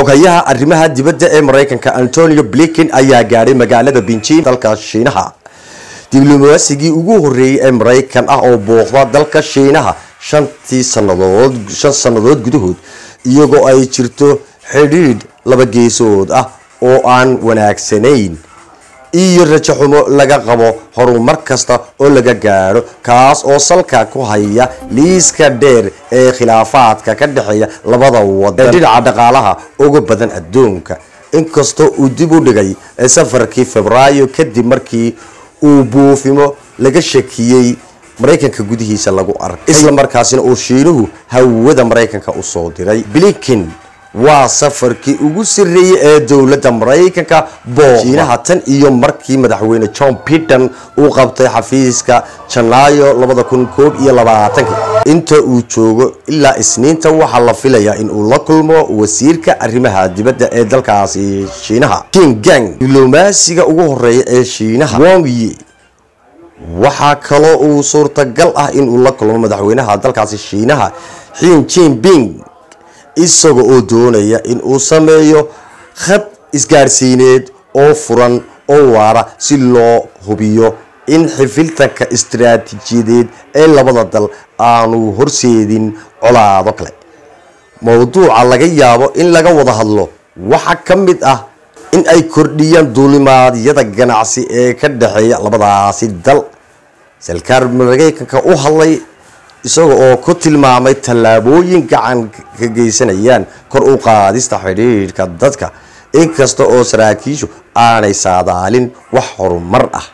Xoghayaha arrimaha dibadda ee Maraykanka Antonio Blinken ayaa gaadhay magaalada Beijing dalka Shiinaha, diblomasigii ugu horreeyay ee Maraykan ah oo booqda dalka Shiinaha 5-tii sannadood, 5 sannadood gudahood, iyagoo ay jirto xidhiidh laba geesood ah oo aan wanaagsanayn iyo rajo xumo laga qabo horumar kasta oo laga gaadho, kaas oo salka ku haya liiska dheer ee khilaafaadka ka dhexeeya labada wadan ee dhinaca dhaqaalaha ugu badan adduunka. Inkastoo uu dib u dhigay safarkii Febraayo kadib markii uu buufimo laga shakiyey Maraykanka gudihiisa lagu arkay, isla markaasina uu Shiinuhu hawada Maraykanka usoo diray. Blinken waa safarkii ugu sarreeyey ee dowladda Maraykanka booq Shiinaha tan iyo markii madaxweyne John Biden uu qabtay xafiiska Janaayo 2021. Inta uu joogo ilaa Isniinta waxaa la filayaa in uu la kulmo wasiirka arrimaha dibadda ee dalkaasi Shiinaha Qin Gang, diblomaasiga ugu horeeya ee Shiinaha Wang Yi. Waxaa kaloo uu suurtagal ah in uu la kulmo madaxweynaha dalkaasi Shiinaha Xi Jinping, isaga oo doonaya in uu sameeyo khad isgaarsiineed oo furan oo waara si loo hubiyo in xifiltanka istiraatiijiyadeed ee labada dal aanu horseedin colaado kale. Mowduuca laga yaabo in laga wada hadlo waxaa ka mid ah in ay kordhiyaan duulimaadyada ganacsi ee ka dhexeeya labadaasi dal. Sarkaal Maraykanka u hadlay isaga oo ku tilmaamay tallaabooyin gacan ka geysanayaan kor u qaadista xidhiidhka dadka, inkasta oo saraakiishu aanay saadaalin wax horumar ah.